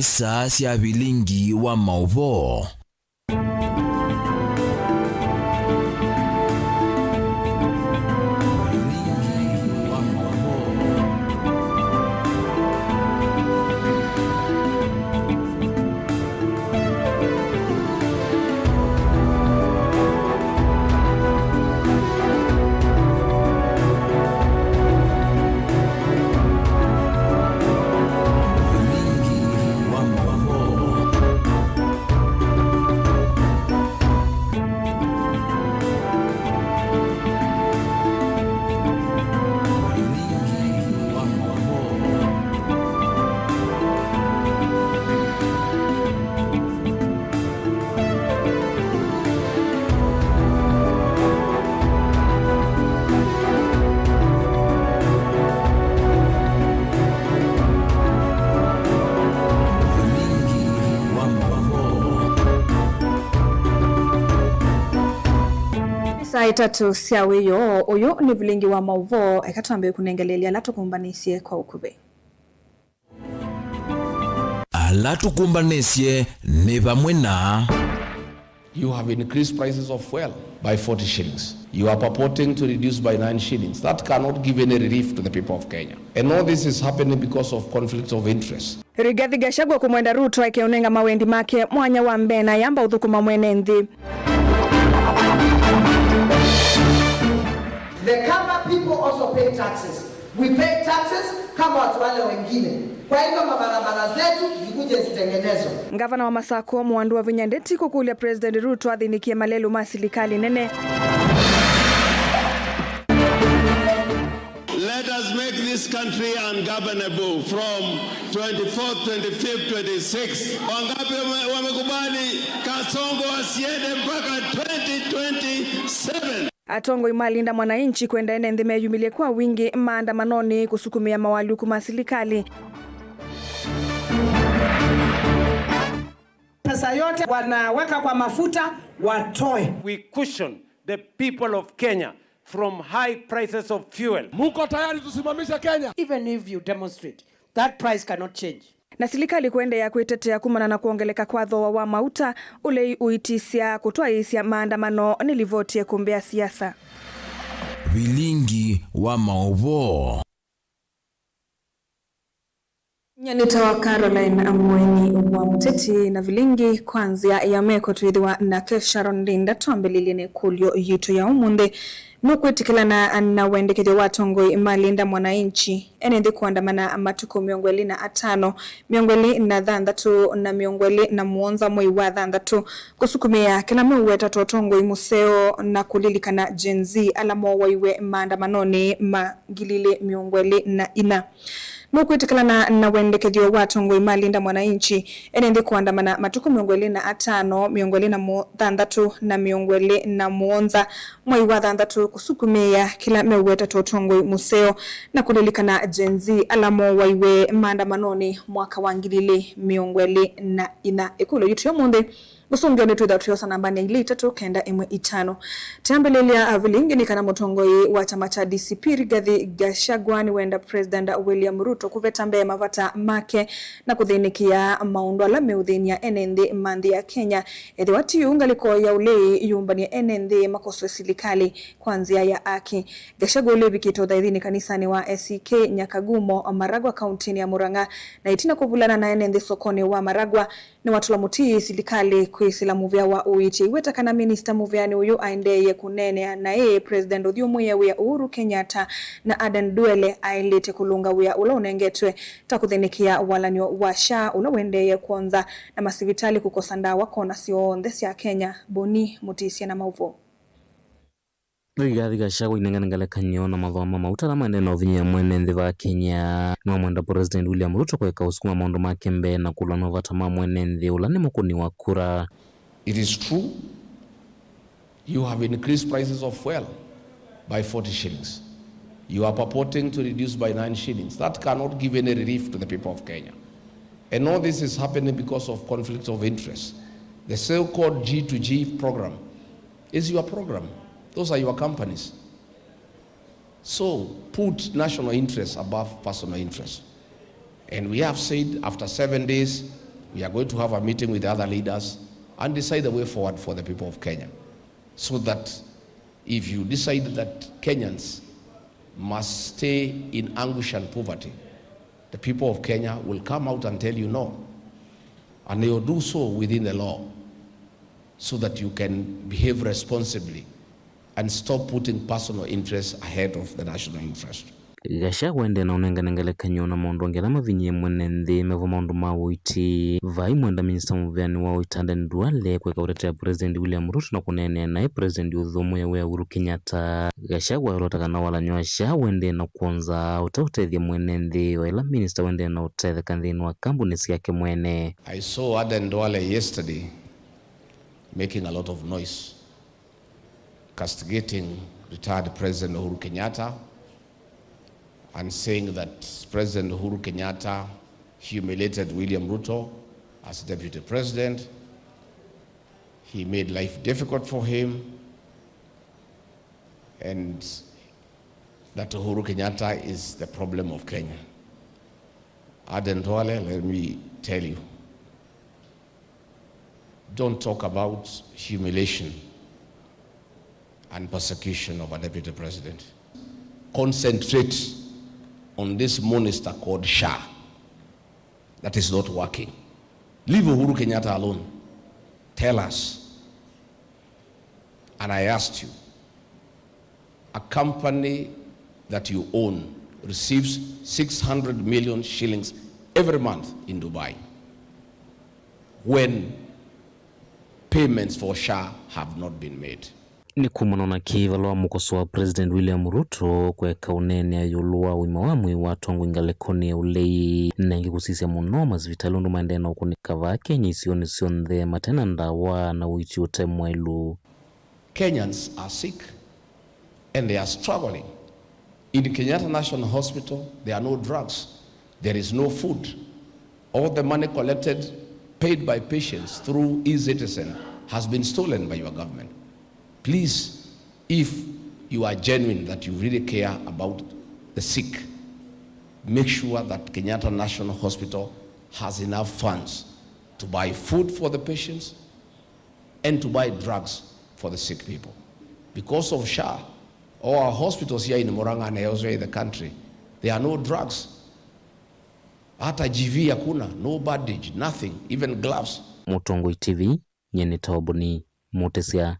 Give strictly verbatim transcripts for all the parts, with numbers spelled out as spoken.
Saa sya vilingi wa maũvoo. Nĩ saa itatũ sya wĩoo. Ũyũ nĩ vilingi wa maũvoo. Eka twambe kũnengeleelya ala tũkũmbanĩsye kwa ũkuvĩ. Ala tũkũmbanĩsye nĩ vamwe na. You have increased prices of fuel by forty shillings. You are purporting to reduce by nine shillings. That cannot give any relief to the people of Kenya. And all this is happening because of conflict of interest. Rigathi Gachagua kũmwenda Ruto eke ũnenga mawendi make mwanya wa mbee na yamba ũthũkũma mwene nthĩ. The Kamba people also pay taxes. We pay taxes kama watu wale wengine. Kwa hivyo mabarabara zetu zikuje zitengenezwe. Ngavana wa Masako, Mwandu wa Vinya Ndeti, kũkũlya President Ruto athĩnĩkĩe malelũ ma silikalĩ nene. Let us make this country ungovernable from twenty-fourth, twenty-fifth, twenty-sixth? Wangapi wame-, wamekubali Kasongo asiende mpaka twenty twenty-seven? Atongoi ma Linda Mwananchi kwenda ene nthĩ meyumĩlye kwa wingĩ maandamanonĩ kũsukumĩa mawalyũku ma silikalĩ. Pesa yote wanaweka kwa mafuta watoe. We caution the people of Kenya from high prices of fuel. Muko tayari tusimamishe Kenya? Even if you demonstrate, that price cannot change. Na silikalĩ kũendeea kwĩtetea kumana na kwongeleka kwa thooa wa mauta, ũlei ũitisya kũtwaĩĩsya maandamano, nĩ livoti ĩkũmbĩa siasa. Vilingi wa maũvoo. Nyanĩta wa Caroline Amweni wa Mũteti na vilingi kwa nzĩa ya meko twĩthĩwa nake Sharon Ndinda. Twambĩlĩlye na ĩkũlyo yitũ ya ũmũnthĩ. Nũkwĩtĩkĩlana na wendekethyo wa atongoi ma Linda Mwananchi ene nthĩ kũandamana matukũ mĩongo ĩlĩ na atano, mĩongo ĩlĩ na thanthatũ, na mĩongo ĩlĩ na mũonza mwei wa thanthatũ kũsukumĩa kĩla meũweta ta ũtongoi mũseo na kũlilikana Gen Z ala mowaiwe maandamanonĩ ma ngili ilĩ mĩongo ĩlĩ na inya? Nũkwĩtĩkĩlana na wendekethyo wa atongoi ma Linda Mwananchi ene nthĩ kũandamana matukũ mĩongo ĩlĩ na atano, mĩongo ĩlĩ na thanthatũ, na mĩongo ĩlĩ na mũonza mwei wa thanthatũ kũsukumĩa kĩla meũweta ta ũtongoi mũseo na kũlilikana Gen Z ala mowaiwe maandamanonĩ mwaka wa ngili ilĩ mĩongo ĩlĩ na inya? Ĩkũlyo yitũ ya ũmũnthĩ. Ũsũngĩo nĩ twĩthwa tũyosa nambanĩ ya ilĩ itatũ kenda ĩmwe itano. Tũyambĩlĩlya vilingi nĩ kana mũtongoi wa kyama kya D C P Rigathi Gachagua nĩwenda President William Ruto kũveta mbee mavata make na kũthĩnĩkĩa maũndũ ala meũthĩny'a ene nthĩ ma nthĩ ya Kenya. Ethĩwa ti ũu, ngalĩko ya ũlei yũmbany'e ene nthĩ makoswe silikalĩ kwa nzĩa ya aki. Gachagua ũla ũvikĩte ũthaithinĩ kanisanĩ wa A C K Nyakagumo, Maragwa, kauntinĩ ya Murang'a, na ĩtina kũvulana na ene nthĩ sokonĩ wa Maragwa, nĩwatũla mũtĩ silikalĩ kwĩsĩla mũvea wa ũiiti. Aiweta kana minista mũveanĩ ũyũ aendeeye kũneenea naĩ President ũthyũmũĩe wĩa Uhuru Kenyatta na Aden Duale aĩlĩte kũlũnga wĩa ũla ũnengetwe ta kũthĩnĩkĩa walany'o wa SHA ũla ũendeeye kwonza na masivitalĩ kũkosa ndawa kona syonthe sya Kenya. Boni Mũtĩsye na maũvoo. Rigathi Gachagua ainengane ngelekany'o na mathooa ma mauta ala maendee na ũvinyĩĩa mwene nthĩ va Kenya. Nĩwamwenda President William Ruto kũeka ũsukuma maũndũ make mbee na kũlwa na mavata ma mwene nthĩ ũla nĩ mũkũni wa kura. It is true, you have increased prices of fuel by forty shillings. You are purporting to reduce by nine shillings. That cannot give any relief to the people of Kenya. And all this is happening because of conflict of interest. The so-called G to G program is your program. Those are your companies. So put national interests above personal interests. And we have said after seven days, We are going to have a meeting with the other leaders and decide the way forward for the people of Kenya, so that if you decide that Kenyans must stay in anguish and poverty, the people of Kenya will come out and tell you no. And they will do so within the law, so that you can behave responsibly and stop putting personal interests ahead of the national interest. Gachagua endee na ũnengane ngelekany'o na maũndũ angĩ ala mavinyĩe mwene nthĩ mevo maũndũ ma ũiiti. Vai mwenda minista mũvĩanĩ wa ũiiti Aden Duale kweka ũtetea President William Ruto na kũneenea naĩ President ũthũmũe wĩa Uhuru Kenyatta. Gachagua ayolota kana walany'o wa SHA ũendee na kwonza ũteũtethya mwene nthĩ, o ĩla minista ũendee na ũtetheka nthĩnĩ wa kambuni syake mwene. I saw Aden Duale yesterday making a lot of noise, castigating retired President Uhuru Kenyatta and saying that President Uhuru Kenyatta humiliated William Ruto as deputy president. He made life difficult for him, and that Uhuru Kenyatta is the problem of Kenya. Aden Duale, let me tell you, don't talk about humiliation and persecution of a deputy president. Concentrate on this monster called SHA that is not working. Leave Uhuru Kenyatta alone. Tell us. And I asked you, a company that you own receives six hundred million shillings every month in Dubai, when payments for SHA have not been made. Nĩ kumana na kĩĩ vala wamũkosoa President William Ruto kweka ũneenea ĩũlũ wa ũima wa mwĩĩ wa atongoi ngalĩkonĩ ya ũlei, na ĩngĩ kũsisya mũno masivitalĩ ũndũ maendee na ũkũnĩka vaa Kenya isionĩ syonthe mate na ndawa na ũiiti ũte mwaĩlu. Kenyans are sick and they are struggling. In Kenyatta National Hospital, there are no drugs. There is no food. All the money collected, paid by patients through e-Citizen has been stolen by your government. Please, if you are genuine that you really care about the sick, make sure that Kenyatta National Hospital has enough funds to buy food for the patients and to buy drugs for the sick people. Because of SHA, all our hospitals here in Murang'a and elsewhere in the country, there are no drugs. Hata G V hakuna, no bandage, nothing, even gloves. Mũtongoi T V, nyie nĩ Toboni Mũtĩsya.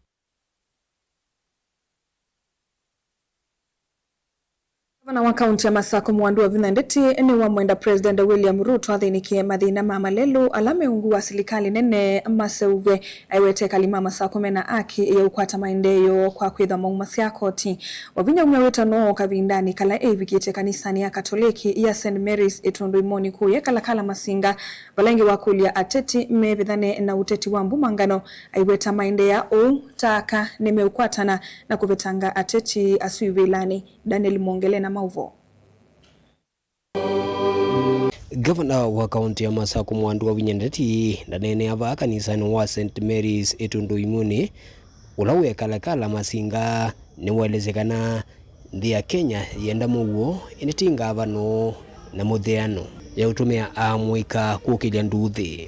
Gavana wa kaunti ya Masakũ Mwandũ wa Vinya Ndeti nĩwamwenda President William Ruto athĩnĩkĩe mathĩna ma malelũ ala me ungu wa silikalĩ nene maseũvw'e. Aiweta ekali ma Masakũ mena aki ya ũkwata maendeeo kwa kwĩthwa mauma sya koti. Wavinya umya wĩtano kavindanĩ kala eĩvikĩte kanisanĩ ya Katoleki ya Saint Mary's Ĩtundu Imuni kũya Kalakala Masinga, vala ĩngĩ wakũlya ateti mevĩthane na ũteti wa mbumangano. Aiweta maendeea ũu ta aka nĩmeũkwatana na kũvetanga ateti asu ivĩlanĩ. Daniel Mwongele na maũvoo. Gavana wa kaunti ya Masakũ Mwandũ wa Vinya Ndeti ndaneenea vaa kanisanĩ wa Saint Mary's Ĩtundu Imuni, ũla wĩ Kalakala Masinga, nĩwaelesye kana nthĩ ya Kenya yĩenda mũuo, ĩndĩ ti ngavano na mũtheano ya ũtũmĩa amũika kũkĩlya nduuthĩ.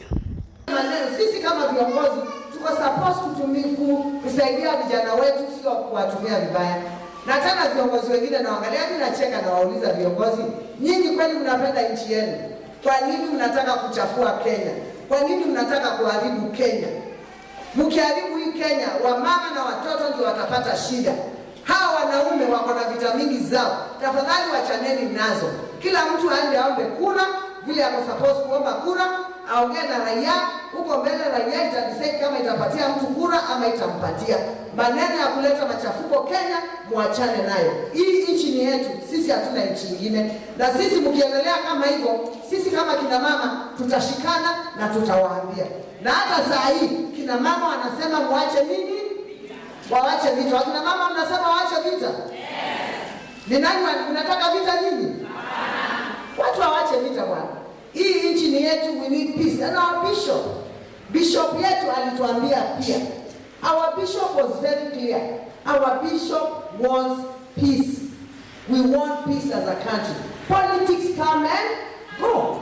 Maneno, sisi kama viongozi tuko supposed kutumi-, ku-, kusaidia vijana wetu, sio kuwatumia vibaya. Na tena viongozi wengine naangalia, mimi nacheka na wauliza viongozi, nyinyi kweli mnapenda nchi yenu? Kwa nini mnataka kuchafua Kenya? Kwa nini mnataka kuharibu Kenya? Mkiharibu hii Kenya, wamama na watoto ndio watapata shida. Hawa wanaume wako na vita mingi zao. Tafadhali wachaneni nazo. Kila mtu aende aombe kura, vile ako supposed kuomba kura, aongee na raia, huko mbele raia itadecide kama itapatia mtu kura ama itampatia. Maneno ya kuleta machafuko Kenya, muachane nayo. Hii nchi ni yetu, sisi hatuna nchi ingine. Na sisi mkiendelea kama hivyo, sisi kama kina mama tutashikana na tutawaambia. Na hata saa hii, kina mama wanasema muache nini? Wawache vita. Wakina mama mnasema waache vita? Ni nani wa-, mnataka vita nyinyi? Watu wawache vita bwana. Hii nchi ni yetu, we need peace. And our bishop, bishop yetu alituambia pia. Our bishop was very clear. Our bishop wants peace. We want peace as a country. Politics come and go.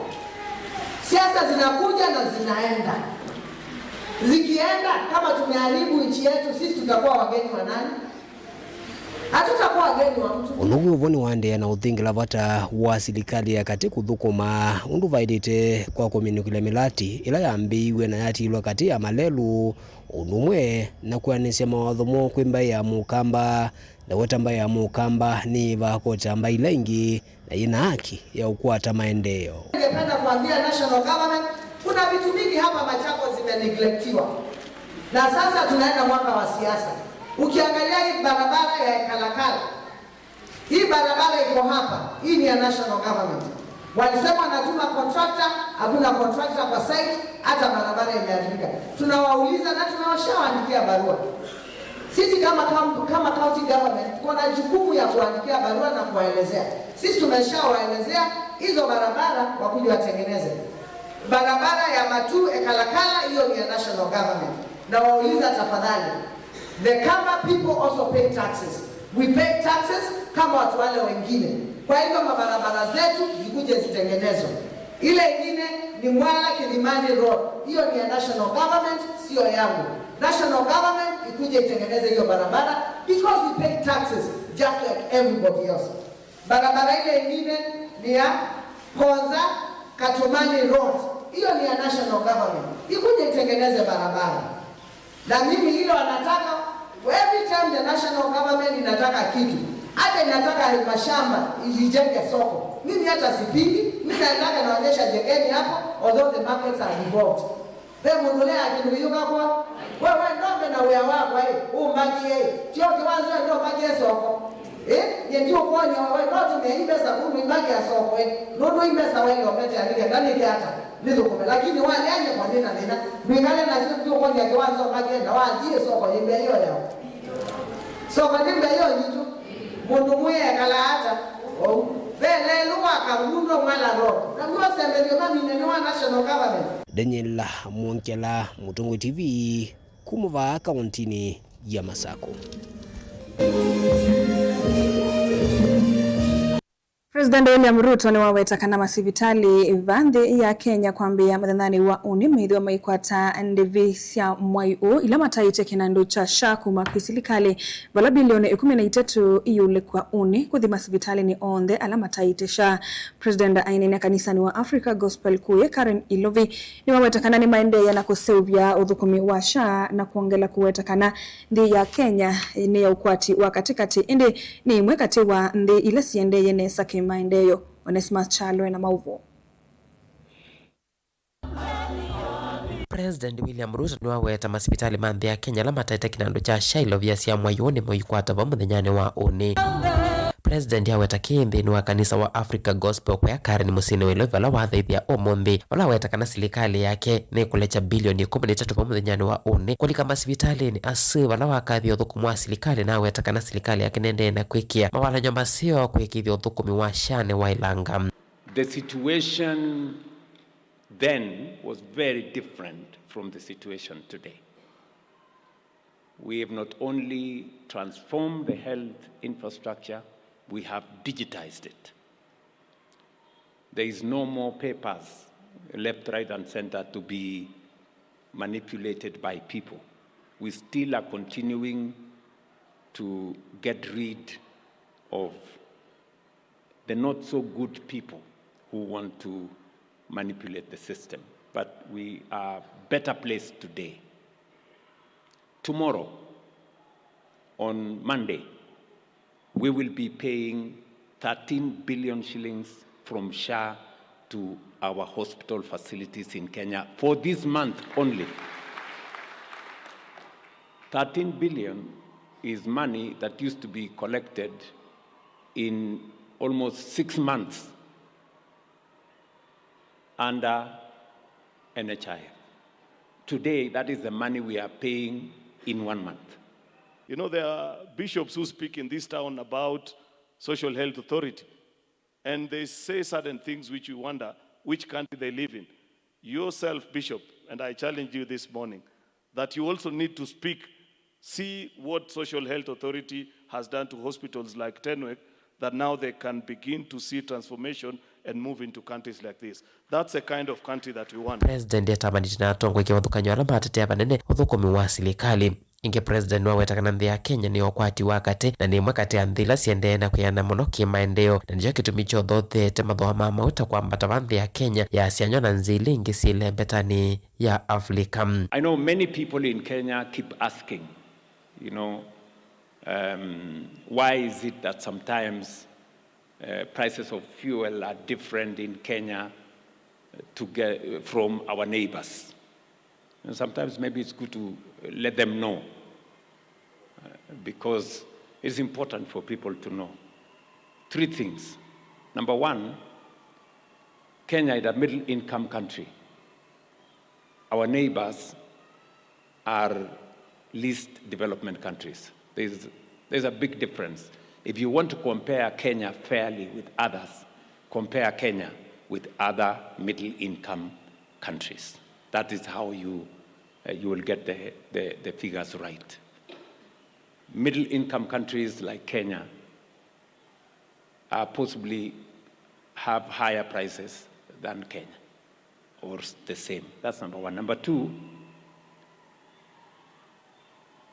Siasa zinakuja na zinaenda. Zikienda, kama tumeharibu nchi yetu, sisi tutakuwa wageni wa nani? Hatutakuwa wageni wa mtu. Ũndũ wĩ ũvo nĩwaendeea na ũthingĩla vata wa silikalĩ ya katĩ kũthũkũma ũndũ vaĩlĩte kwa kũminũkĩlya mĩlatĩ ĩla yambĩĩiw'e na yatilwa katĩ ya malelũ, ũndũ ũmwe na kwĩanĩsya mawatho moo kwĩ mbaĩ ya Mũkamba. Ndaweta mbaĩ ya Mũkamba nĩyĩvaa kota mbaĩ ila ingĩ na yĩna haki ya ũkwata maendeeo. Ningependa kuambia national government, kuna vitu mingi hapa Machakos zimeneglectiwa. Na sasa tunaenda mwaka wa siasa. Ukiangalia hii barabara ya Ekalakala, hii barabara iko hapa, hii ni ya national government. Walisema wanatuma contractor, hakuna contractor kwa site, hata barabara imeharibika. Tunawauliza na tumewashawaandikia barua. Sisi kama, kam- kama county government tuko na jukumu ya kuandikia barua na kuwaelezea. Sisi tumeshawaelezea hizo barabara wakuje watengeneze. Barabara ya Matuu Ekalakala, hiyo ni ya national government. Na wauliza tafadhali, the Kamba people also pay taxes. We pay taxes kama watu wale wengine. Kwa hivyo mabarabara zetu zikuje zitengenezwe. Ile ingine ni Mwala Kilimani Road. Hiyo ni ya national government, sio yangu. National government ikuje itengeneze hiyo barabara because we pay taxes just like everybody else. Barabara ile ingine ni ya Konza Katumani Road. Hiyo ni ya national government. Ikuje itengeneze barabara. Na mimi hilo anataka, every time the national government inataka kitu, hata inataka mashamba ijenge soko, mimi hata sipingi, mimi naendaga naonyesha jengeni hapo, although the markets are devolved. Ve mũndũ ũlea kĩndũ kĩyũka kwa, we, we ndombe na wĩa wakwa ĩ, ũmbakie ĩ, tio kĩwanza ĩ, ndombakie soko. Ĩ, nye ndiũkwony'a we, no tũmĩa imbesa kũndũ imbakia soko ĩ, nũndũ imbesa waile ũmete alike, ndanĩke ata, nĩthũkũme, lakini walea nye kwa nĩ na thĩna, ndwĩkale nasyo, ndiũkwony'a kĩwanza ũmbakie, na wathi ĩ soko yĩ mbee yo yao. Soko nĩ mbee yo yitũ, mũndũ mwĩe ekala ata, ou, ve lelũ wa Kangundo Mwala Road, na nĩwosembethyo mamine nĩ wa national government. Daniel Mwongela, Mũtongoi T V, kuma vaa kauntinĩ ya Masakũ. President William Ruto nĩwaweta kana masivitalĩ va nthĩ ya Kenya kwambĩĩa mũthenyanĩ wa ũnĩ methĩwa maikwata ndĩvi sya mwai ũũ ila mataĩte kĩnandũ kya SHA kuma kwĩ silikalĩ, vala bilioni ĩkũmi na itatũ iũlĩkwa ũnĩ kũthi masivitalĩnĩ onthe ala mataĩte SHA. President aineenea kanisanĩ wa Africa Gospel Choir, Karen Ilovi, nĩwaweta kana nĩmaendeea na kũseũvya ũthũkũmi wa SHA na kwongela kũweta kana nthĩ ya Kenya nĩ ya ũkwati wa katĩkatĩ, ĩndĩ nĩ ĩmwe katĩ wa nthĩ ila siendeeye nesa kĩmaendeeo. Onesmus Kyalo ena maũvoo. President William Ruto nĩwaweta masivitalĩ ma nthĩ ya Kenya ala mataĩte kĩnandũ kya SHA ilovia sya mwai ũũ nĩmo ikwata vau mũthenyanĩ wa ũnĩ. President aweta kĩĩ nthĩnĩ wa kanisa wa Africa Gospel Choir Karen mũsyĩnĩ wa Ilovi vala wathaithya ũmũnthĩ, vala aweta kana silikalĩ yake nĩkũlekya bilioni ĩkũmi na itatũ vau mũthenyanĩ wa ũnĩ kũlika masivitalĩnĩ asu, vala wakathya ũthũkũmi wa silikalĩ na aweta kana silikalĩ yake nĩendee na kwĩkĩa mawalany'o maseo kũĩkĩĩthya ũthũkũmi wa SHA nĩwaĩlanga. The situation then was very different from the situation today. We have not only transformed the health infrastructure, we have digitized it. There is no more papers left, right, and center to be manipulated by people. We still are continuing to get rid of the not so good people who want to manipulate the system. But we are better placed today. Tomorrow, on Monday, we will be paying thirteen billion shillings from SHA to our hospital facilities in Kenya for this month only. Thirteen billion is money that used to be collected in almost six months under N H I F. Today, that is the money we are paying in one month. You know, there are bishops who speak in this town about social health authority, and they say certain things which you wonder which country they live in. Yourself, Bishop, and I challenge you this morning, that you also need to speak, see what social health authority has done to hospitals like Tenwek, that now they can begin to see transformation and move into countries like this. That's the kind of country that we want. President atamanĩte na atongoi kĩvathũkany'o ala matetea vanene ũthũkũmi wa silikalĩ. Ĩngĩ, President nĩwaweta kana nthĩ ya Kenya nĩ ũkwati wa katĩ na nĩ ĩmwe katĩ ya nthĩ ila siendee na kwĩana mũno kĩmaendeeo, na nĩkyo kĩtumi kyothotheete mathooa ma mauta kwambata va nthĩ ya Kenya yasianywa na nzĩ ila ingĩ syĩ lembetanĩ ya Avilika. I know many people in Kenya keep asking, you know, um, why is it that sometimes uh, prices of fuel are different in Kenya to get, from our neighbors. And sometimes maybe it's good to let them know, uh, because it's important for people to know three things. Number one, Kenya is a middle income country. Our neighbors are least development countries. There's, there's a big difference. If you want to compare Kenya fairly with others, compare Kenya with other middle income countries. That is how you, uh, you will get the, the, the figures right. Middle income countries like Kenya uh, possibly have higher prices than Kenya or the same. That's number one. Number two,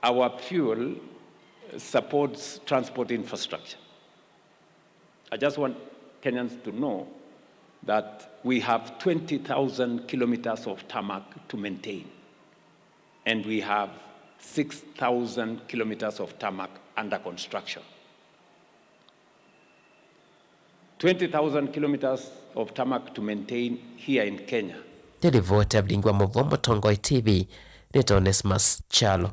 our fuel supports transport infrastructure. I just want Kenyans to know that we have twenty thousand kilometers of tarmac to maintain, and we have six thousand kilometers of tarmac under construction. Twenty thousand kilometers of tarmac to maintain here in Kenya. Nĩ livoti ya Vilingi wa Mũvoo Mũtongoi T V, nĩ Onesmus Kyalo.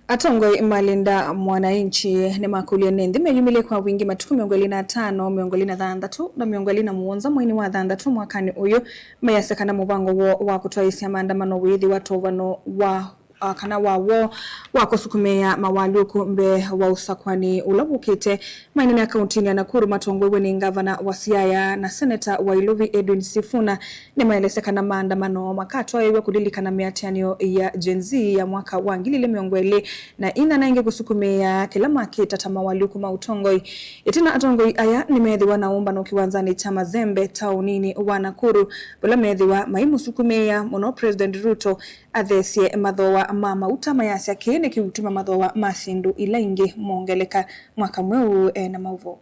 Atongoi ma Linda Mwananchi nĩmakũlya ene nthĩ meyumĩlye kwa wingĩ matukũ mĩongo ĩlĩ na atano, mĩongo ĩlĩ na thanthatũ, na mĩongo ĩlĩ na mũonza mweinĩ wa thanthatũ mwakanĩ ũyũ, mayasya kana mũvango woo wa kũtwaĩĩsya maandamano wĩĩthĩwa tũvano wa a, kana wa woo wa kũsukumĩĩa mawalyũku mbee wa ũsakũani ũla wũkĩte. Maenene kauntinĩ ya Nakuru matongoew'e nĩ ngavana wa Siaya na seneta wa Ilovi Edwin Sifuna nĩmaelesya kana maandamano makatwaĩĩw'a kũlilikana mĩatĩanĩo ya Gen Z ya mwaka wa ngili ilĩ mĩongo ĩlĩ na inya na ĩngĩ kũsukumĩĩa kĩla makĩta ta mawalyũku ma ũtongoi. Ĩtina atongoi aya nĩmeethĩwa na ũmbano kĩwanzanĩ kya Mazembe taũninĩ wa Nakuru, vala meethĩwa maimũsukumĩĩa mũno President Ruto athesye mathooa ma mauta, mayasya kĩĩ nĩkĩũtuma mathooa ma syĩndũ ila ingĩ mongeleka. Mwaka Mweũ ena maũvoo.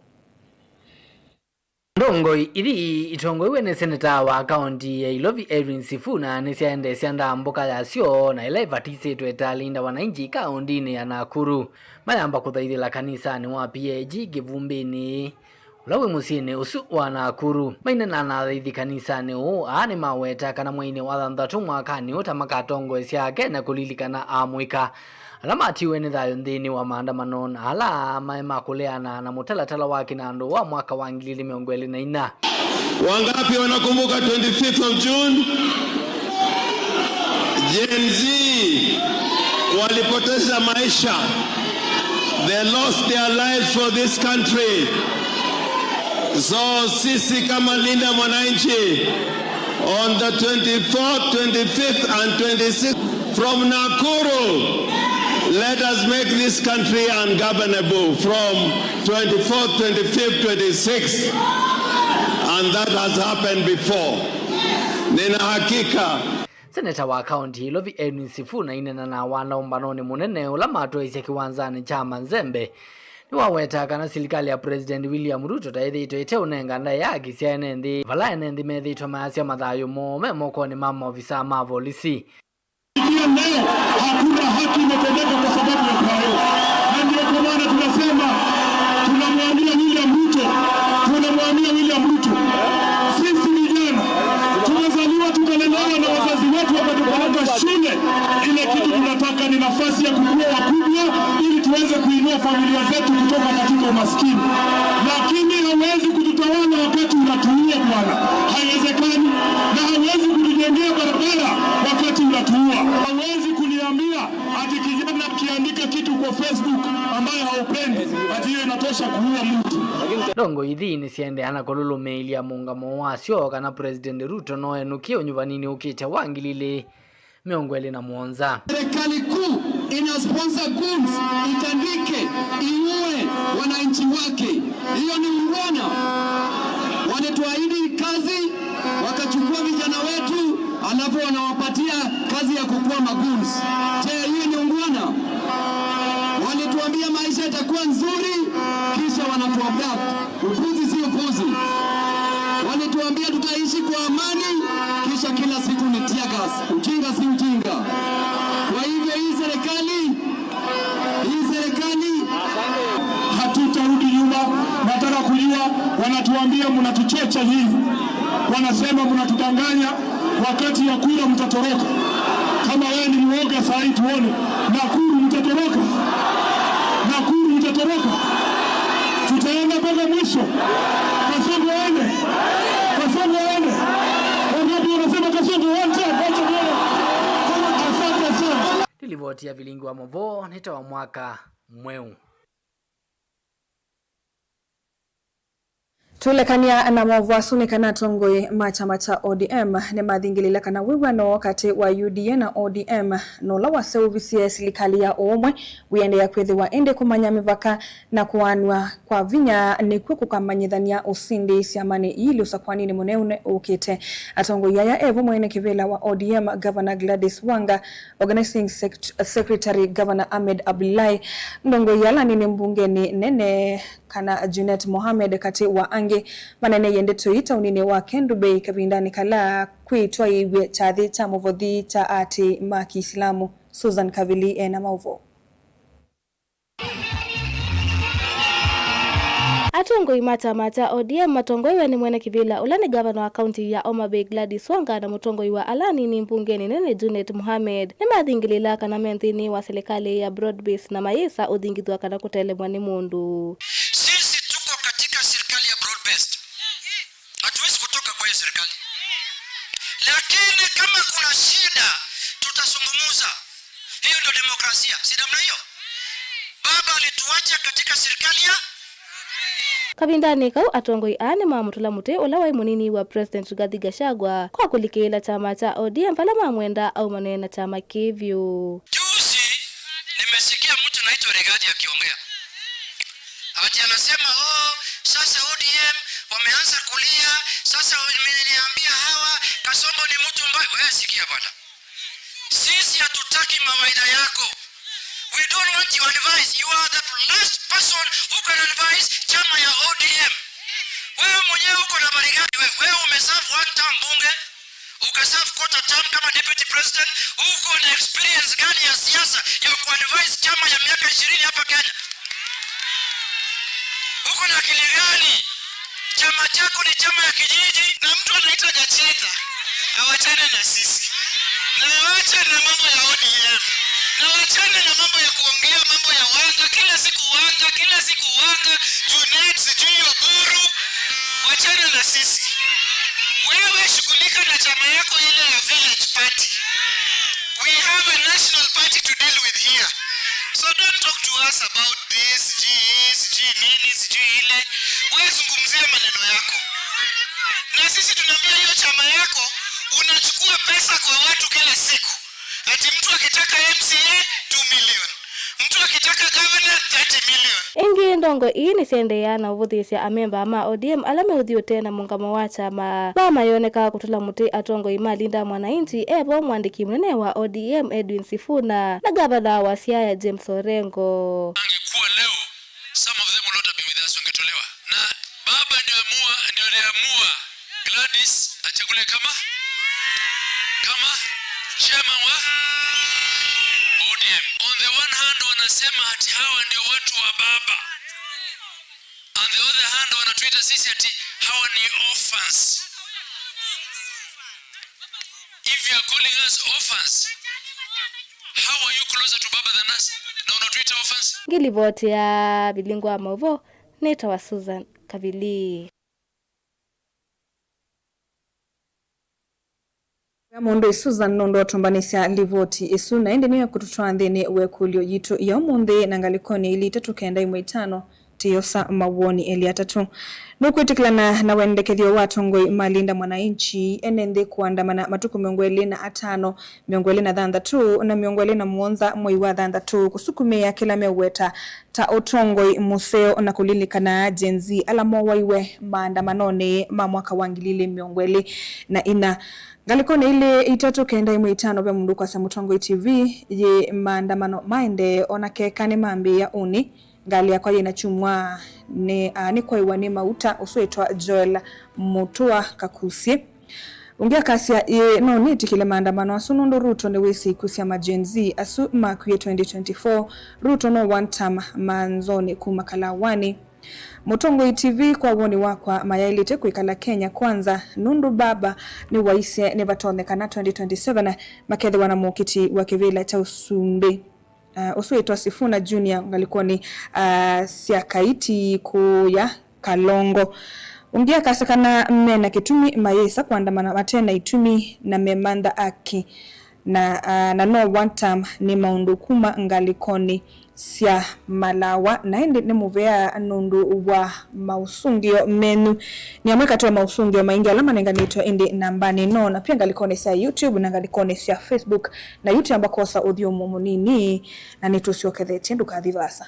Ndongoi ithi itongoew'e nĩ seneta wa kaunti ya Ilovi Edwin Sifuna nĩsyaendeesya ndambũka yasyo na ĩla ĩvatisĩtwe ta Linda Wananchi kauntinĩ ya Nakuru, mayamba kũthaithĩla kanisanĩ wa P A G Kĩvumbĩnĩ. Ũla wĩ mũsyĩnĩ ũsu wa Nakuru. Mainena na athaithi kanisanĩ ũũ, aa nĩmaweta kana mweinĩ wa thanthatũ mwakanĩ ũũ ta makatongoesya Akenya kũlilikana amũika ala matiwe nĩ thayũ nthĩnĩ wa maandamano na ala maĩ ma kũleana na mũtalatala wa kĩnandũ wa mwaka wa ngili ilĩ mĩongo ĩlĩ na inya. Wangapi wanakumbuka twenty-fifth of June? Gen Z walipoteza maisha. They lost their lives for this country. So sisi kama Linda Mwananchi, on the twenty-fourth, twenty-fifth and twenty-sixth from Nakuru, let us make this country ungovernable from twenty-fourth, twenty-fifth, twenty-sixth. And that has happened before. Nina hakika Seneta wa kaunti ya Ilovi Edwin Sifuna ainena na wanda ũmbanonĩ mũnene ũla matwaisye kĩwanzanĩ kya Manzembe nĩwaweta kana silikalĩ ya President William Ruto ta ĩthĩĩtwe ĩteũnenga ndaĩa haki sya ene nthĩ, vala ene nthĩ methĩĩtwe mayasya mathayũ moo me mokonĩ ma maovisaa ma volisi. Kufikia leo hakuna haki imetendeka kwa sababu ya Karo, na ndio kwa maana tunasema tunamwambia William Ruto, tunamwambia William Ruto, sisi vijana tumezaliwa tukalelewa na wazazi wetu wakatupeleka shule. Ile kitu tunataka ni nafasi ya kukua wakubwa ili tuweze kuinua familia zetu kutoka katika umaskini. Lakini hawezi kututawala wakati unatuua bwana. Haiwezekani. Na hawezi kutujengea barabara wakati unatuua. Hawezi kuniambia ati kijana akiandika kitu kwa Facebook ambayo haupendi, ati hiyo inatosha kuua mtu. Ndongoi ithi nĩsyaendeea na kũlũlũmĩĩlya mũũngamo wasyo kana President Ruto no enũkie ũnyuvaninĩ ũkĩte wa ngili ilĩ mĩongo ĩlĩ na mũonza. Serikali kuu ina sponsor goons, itandike, iue wananchi wake. Hiyo ni ungwana? Ahidi kazi, wakachukua vijana wetu, alafu wanawapatia kazi ya kukuwa magoons. Je, hiyo ni ungwana? Walituambia maisha itakuwa nzuri, kisha wanatuabduct. Upuzi si upuzi. Walituambia tutaishi kwa amani, kisha kila siku ni tear gas. Ujinga si ujinga. Kwa hivyo hii serikali, hii serikali, hatutarudi nyuma. Nataka kujua, wanatuambia mnatuchocha nyinyi. Wanasema mnatudanganya, wakati ya kura mtatoroka. Kama wewe ni mwoga, saa hii tuone. Nakuru mtatoroka. Nakuru mtatoroka. Tutaenda mpaka mwisho. Kasongo aende. Kasongo aende. Wangapi wanasema Kasongo one time? Wacha tuone. Asante sana. Nĩ livoti ya Vilingi wa Mauvoo, nĩ ta wa mwaka mweũ. Tũlekany'a na maũvoo asu nĩ kana atongoi ma kyama kya O D M nĩmathingĩlĩle kana wĩw'ano katĩ wa U D A na O D M na ũla waseũvisye silikalĩ ya ũũmwe wĩendeea kwĩthĩwa, ĩndĩ kũmanya mĩvaka na kũaanw'a kwa vinya nĩkw'o kũkamanyĩthany'a ũsindi syamanĩ ii ũsakwanĩnĩ mũnene ũkĩte. Atongoi aya e vo mwene kĩvĩla wa O D M, Governor Gladys Wanga, Organizing Sect-, Secretary Governor Ahmed Abdullahi, ndongoi ala nini mbungenĩ nene kana Junet Mohamed, katĩ wa angĩ, maneneie ndeto ii taũninĩ wa Kendu Bay kavindanĩ kala kwĩtwaĩĩw'e kyathĩ kya mũvothi kya aatĩĩi ma Kĩisilamu. Susan Kavili ena maũvoo. Atongoi ma kyama kya O D M matongoew'e nĩ mwene kĩvĩla ũla nĩ ngavana wa kaunti ya Homa Bay Gladys Wanga na mũtongoi wa ala anini mbungenĩ nene Junet Mohamed nĩmathingĩlĩla kana me nthĩnĩ wa silikalĩ ya broad based na mayĩsa ũthingithwa kana kũtelemwa nĩ mũndũ. Sisi tuko katika serikali ya broad based. Hatuwezi kutoka kwa hiyo serikali. Lakini kama kuna shida, tutazungumza. Hiyo ndio demokrasia, si namna hiyo? Baba alituacha katika serikali ya Kavindanĩ kau, atongoi aa nĩmamũtũla mũtĩ ũla waĩ mũnini wa President Rigathi Gachagua kwa kũlikĩĩla kyama kya O D M vala mamwenda aumane na kyama kĩĩ vyũ. Juzi nimesikia mtu anaitwa Rigathi akiongea. Ati anasema, "Oh, sasa O D M wameanza kulia, sasa wameniambia hawa, Kasongo ni mtu mbaya." Wewe sikia bwana. Sisi hatutaki mawaidha yako. We don't want your advice. You are the last person who can advise chama ya O D M. Wewe mwenyewe uko na habari gani wewe? Wewe umeserve one term bunge, ukaserve quarter term kama deputy president, uko na experience gani ya siasa ya kuadvise chama ya miaka ishirini hapa Kenya? Uko na akili gani? Chama chako ni chama ya kijiji. Na mtu anaitwa Gacheta, awachane na sisi. Na awache na mambo ya O D M. Na wachane na mambo ya kuongea mambo ya Wanga, kila siku Wanga, kila siku Wanga, Junet, sijui Oburu. Wachana na sisi. Wewe shughulika na chama yako ile ya village party. We have a national party to deal with here. So don't talk to us about this, sijui hii, sijui nini, sijui ile. Wewe zungumzia maneno yako. Na sisi tunaambia hiyo chama yako, unachukua pesa kwa watu kila siku. Ati mtu akitaka M C A, two million. Mtu akitaka governor, thirty million. Ĩngĩ, ndongo ii nĩsyaendeeaa na ũvũthĩĩsya amemba ma O D M ala meũthiũũte na mũngamo wa kyama. Vaa mayoneka kũtũla mũtĩ atongoi ma Linda Mwananchi, e vo mwandĩki mũnene wa O D M Edwin Sifuna na ngavana wa Siaya James Orengo. Angekuwa leo, some of them would not have been with us, wangetolewa. Na baba ndio amua, ndio aliamua Gladys achaguliwe kama, kama chairman wa O D M. On the one hand, wanasema ati hawa ndio watu wa baba. On the other hand, wanatuita sisi ati hawa ni orphans. If you are calling us orphans, how are you closer to baba than us? Na unatuita orphans? Ngilivoti ya Vilingi wa Mauvoo, nĩtawa Susan Kavili. Mũndũ Susan nũndũ ũtũmbanĩsya livoti ĩsu, na ĩndĩ nĩyo kũtũtwaa nthĩnĩ wa ĩkũlyo yitũ ya ũmũnthĩ na ngalĩkonĩ ili itatũ kenda ĩmwe itano Tiosa mawoni elĩ atatũ. Nũkwĩtĩkĩlana na wendekethyo wa atongoi ma Linda Mwananchi ene nthĩ kũandamana matukũ mĩongo ĩlĩ na atano, mĩongo ĩlĩ na thanthatũ, na mĩongo ĩlĩ na mũonza mwei wa thanthatũ kũsukumĩa kĩla meũweta ta ũtongoi mũseo na kũlilikana Gen Z ala mowaiwe maandamanonĩ ma mwaka wa ngili ilĩ mĩongo ĩlĩ na inya. Ngalĩkonĩ ilĩ itatũ kenda ĩmwe itano ve mũndũ ũkwasya Mũtongoi T V yĩ maandamano maendee ona keka nĩmambĩĩa ũnĩ. Ngalĩ yakwa yĩna kyumwa nĩ, ah, nĩkwaiwa nĩ mauta ũsu wĩtwa Joel Mutua Kakusie. Ũngĩ akasya, ĩĩ, no nĩtĩkĩle maandamano asu nũndũ Ruto nĩwĩsĩ ikw'ũ sya ma Gen Z asu makwie twenty twenty-four. Ruto no one term manzoni kuma Kalawanĩ. Mũtongoi T V, kwa woni wakwa, mayaĩlĩte kwĩkala Kenya Kwanza nũndũ baba nĩwaisye nĩvatonyekana twenty twenty-seven makethĩwa na mũkiti wa kĩvĩla kya ũsumbĩ, uh, ũsu wĩtwa Sifuna Junior ngalĩkonĩ, uh, sya Kaiti kũya Kalongo. Ũngĩ akasya kana mena kĩtumi mayĩsa kũandamana mate na itumi na memantha aki na, uh, na no one term nĩ maũndũ kuma ngalĩkonĩ sya Malawa, na ĩndĩ nĩ mũvea nũndũ wa maũsũngĩo menyu. Nĩ amwe katĩ wa maũsũngĩo maingĩ ala manenganĩtwe ĩndĩ nambanĩ ĩno, na pia ngalĩkonĩ sya YouTube na ngalĩkonĩ sya Facebook. Na yu twamba kwosa ũthyũmũo mũnini, na nĩtũsyokethetye, ndũkathi vaasa.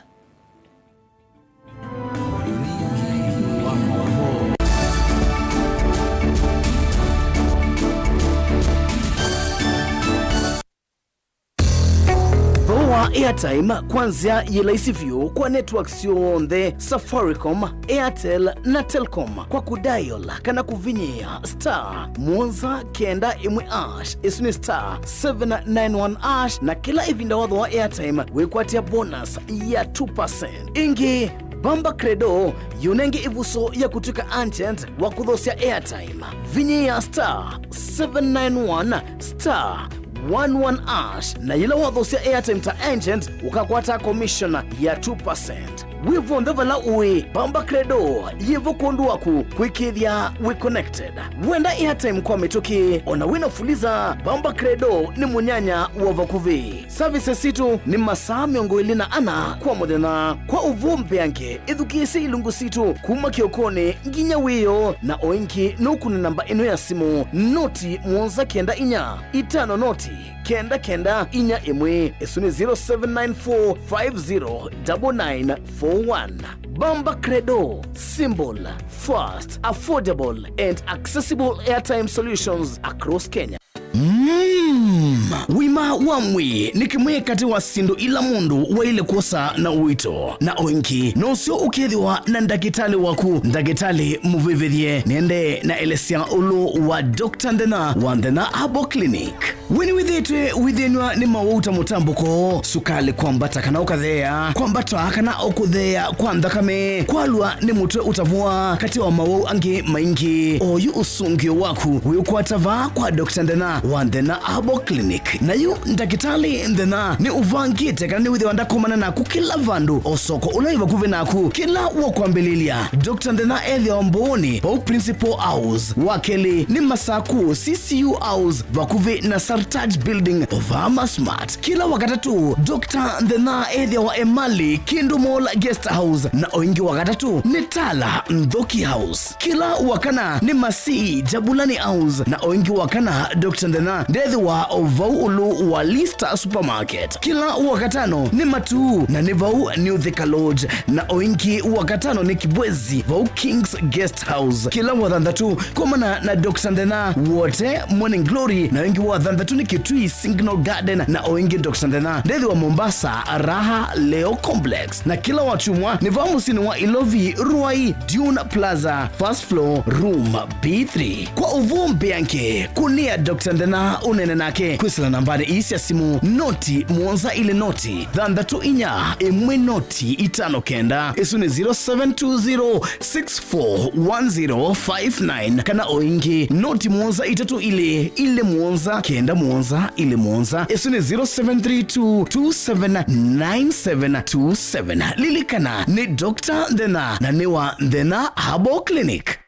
Thooa airtime kwa nzĩa yĩ laisi vyũ kwa networks syonthe, Safaricom, Airtel na Telcom, kwa kũdial kana kũvinyĩĩa star mũonza kenda ĩmwe hash, ĩsu nĩ star seven nine one hash, na kĩla ĩvinda wathooa airtime wĩkwatĩa bonus ya two percent. Ĩngĩ, Bamba Credo yĩũnenge ĩvuso ya kũtw'ĩka agent wa kũthoosya airtime. Vinyĩĩa star seven nine one star one one hash, na yĩla wathoosya airtime ta agent, ũkakwata commission ya two percent. Wĩ vonthe vala ũĩ, Bamba Credo yĩvo kwondũ waku kwĩkĩĩthya wĩ connected. Wenda airtime kwa mĩtũkĩ, ona wĩna Fuliza, Bamba Credo nĩ mũnyanya wa vakuvĩ. Services sitũ nĩ masaa mĩongo ĩlĩ na ana kwa mũthenya. Kwa ũvoo mbeange, ĩthukĩĩsye ilungu sitũ kuma kĩokonĩ nginya wĩoo, na o ĩngĩ nũkũne namba ĩno ya simũ, noti mũonza kenda inya, itano noti, kenda kenda inya ĩmwe. Ĩsu nĩ zero seven nine four five zero double nine four one. Bamba Credo, simple, fast, affordable and accessible airtime solutions across Kenya. Mm, wima wa mwĩĩ nĩ kĩmwe katĩ wa syĩndũ ila mũndũ waĩle kwosa na ũito, na o ĩngĩ nũseo ũkethĩwa na ndakĩtalĩ waku, ndakĩtalĩ mũvĩvĩthye. Nĩendee na elesya ũlũ wa Doctor Nthena wa Nthena Herbal Clinic. We nĩwĩthĩĩtwe wĩthĩnw'a nĩ mawau ta mũtambũko, sukalĩ kwambata kana ũkatheea, kwambata kana ũkũtheea kwa nthakame, kwalwa nĩ mũtwe ũtavũa, katĩ wa mawau angĩ maingĩ? Oyu ũsũngĩo waku wĩũkwata vaa kwa Doctor Nthena wa Nthena Herbal Clinic. Na yu ndakĩtalĩ Nthena nĩ ũvangĩte kana nĩwĩthĩwa ndakomana naku kĩla vandũ, o soko ũla wĩ vakuvĩ naku. Kĩla wa kwambĩlĩlya, Doctor Nthena ethĩawa Mbooni, vau Principal House. Wa kelĩ nĩ Masaku, C C U House, vakuvĩ na Sartaj Building, o vaa Masmart. Kĩla wa katatũ, Doctor Nthena ethĩawa Emali, Kindu Mall Guest House, na o ĩngĩ wa katatũ nĩ Tala Nthoki House. Kĩla wa kana nĩ Masii, Jabulani House, na o ĩngĩ wa kana, Doctor Nthena ndethĩwa o vau ũlũ wa Lista Supermarket. Kĩla wa katano nĩ Matuu, na nĩ vau New Thika Lodge, na o ĩngĩ wa katano nĩ Kibwezi, vau King's Guest House. Kĩla wa thanthatũ, komana na Doctor Nthena Wote Morning Glory, na ĩngĩ wa thanthatũ nĩ Kitui Signal Garden, na o ĩngĩ Doctor Nthena ndethĩwa Mombasa, Raha Leo Complex. Na kĩla wa kyumwa nĩ vaa mũsyĩnĩ wa Ilovi, Ruai, Dune Plaza, first floor, room B three. Kwa ũvoo mbeange, kũnĩa Doctor Nthena ũneene nake kwĩsĩla nambanĩ ii sya simũ, noti mũonza ilĩ noti, thanthatũ inya, ĩmwe noti, itano kenda. Ĩsu nĩ zero seven two zero six four one zero five nine, kana o ĩngĩ, noti mũonza itatũ ilĩ, ilĩ mũonza, kenda mũonza, ilĩ mũonza. Ĩsu nĩ zero seven three two two seven nine seven two seven. Lilikana, nĩ Doctor Nthena, na nĩ wa Nthena Herbal Clinic.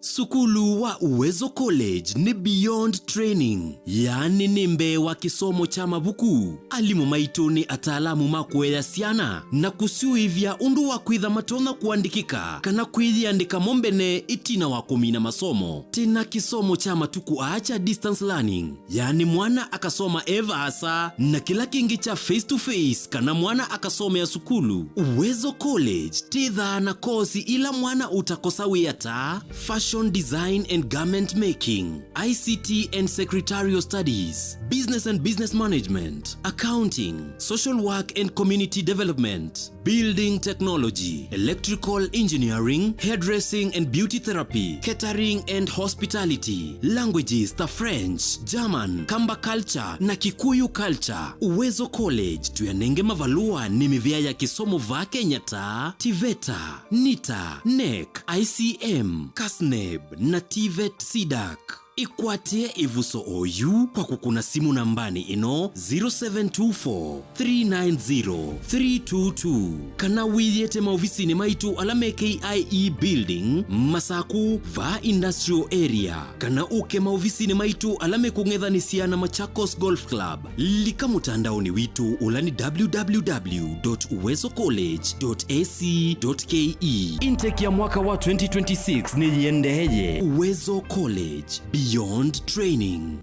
Sukulu wa Uwezo College nĩ beyond training, yaani nĩ mbee wa kĩsomo kya mavuku. Alimũ maitũ nĩ ataalamu ma kũea syana na kũsyũĩvya ũndũ wa kwĩtha matonya kũandĩkĩka kana kwĩyĩandĩka mo mbene ĩtina wa kũmina masomo. Twĩ na kĩsomo kya matukũ aa kya distance learning, yaani mwana akasoma e vaasa, na kĩla kĩngĩ kya face to face kana mwana akasomea sukulu. Uwezo College twĩthaa na kosi ila mwana ũtakosa wĩa ta fashion design and garment making, I C T and secretarial studies, business and business management, accounting, social work and community development, building technology, electrical engineering, hairdressing and beauty therapy, catering and hospitality, languages ta French, German, Kamba culture na Kikuyu culture. Uwezo College tũyanenge mavalũa nĩ mĩvĩa ya kĩsomo vaa Kenya ta TVETA, NITA, NEC, I C M, CASNEB na TVET CDAC. Ĩkwatĩe ĩvuso oyu kwa kũkũna simũ nambanĩ ĩno, zero seven two four, three nine zero, three two two, kana wĩyĩte maovisinĩ maitũ ala me K I E Building, Masaku, vaa Industrial Area, kana ũke maovisinĩ maitũ ala mekũng'ethanĩsya na Machakos Golf Club. Lika mũtandaonĩ witũ ũla nĩ W W W dot uwezo college dot A C dot K E. Intake ya mwaka wa twenty twenty-six nĩyĩendeeye. Uwezo College, beyond training.